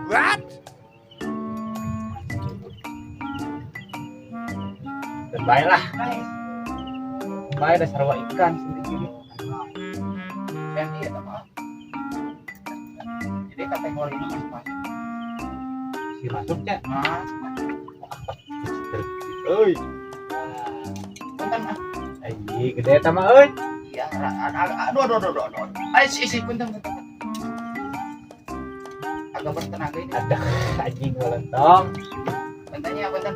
What? Dan baiklah. Baik ada sarwa ikan sendiri. Dan iya teman. Jadi kategori ini masuk masuk. Si masuknya. Ah, Euy. punten ah. Ayi, gede eta mah euy. Iya, aduh aduh aduh aduh aduh. Ayo si si punten punten. Agak bertenaga ini. Ada anjing melentong. Puntennya punten.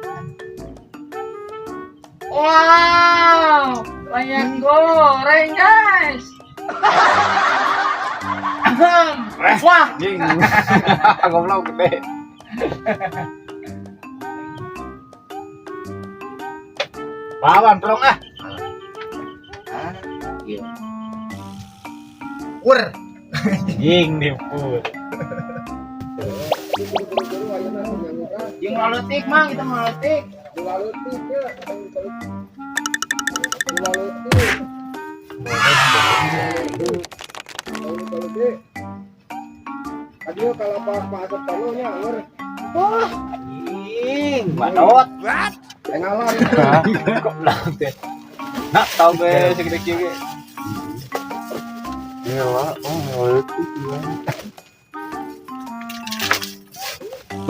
Wow, banyak goreng guys. Wah, Anjing. Goblok gede. Bawan tolong ah. Ah, iya. Ur. Anjing dipur. Jeung laletik mang, kita mau laletik. Anjing, manot. What? Kok belang teh. Nak tau gue segede kieu ge. Gila, oh itu gila.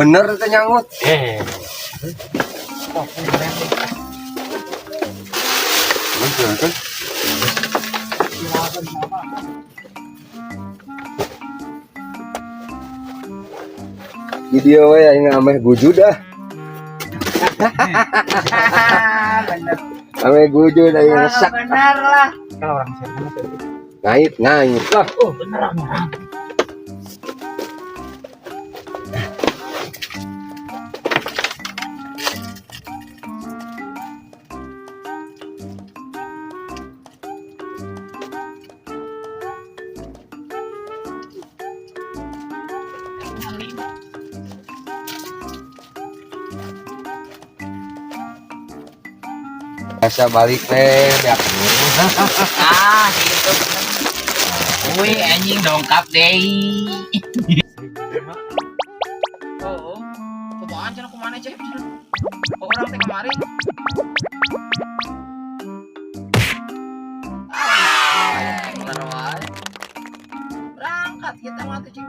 Bener teh nyangut. Eh. Bener kan? Video we aing ameh gujud ah. Bener. Ameh gujud aing resek. Bener lah. Kalau orang siapa mah sih. Ngait ngait lah. Oh, bener orang. Asa balik teh beak. Ah, gitu. Wih, anjing dongkap deh. Oh, kumaha cenah kumana cek? Oh, orang teh kemarin. Ah, keluar wae. Berangkat kita mah tuh cing.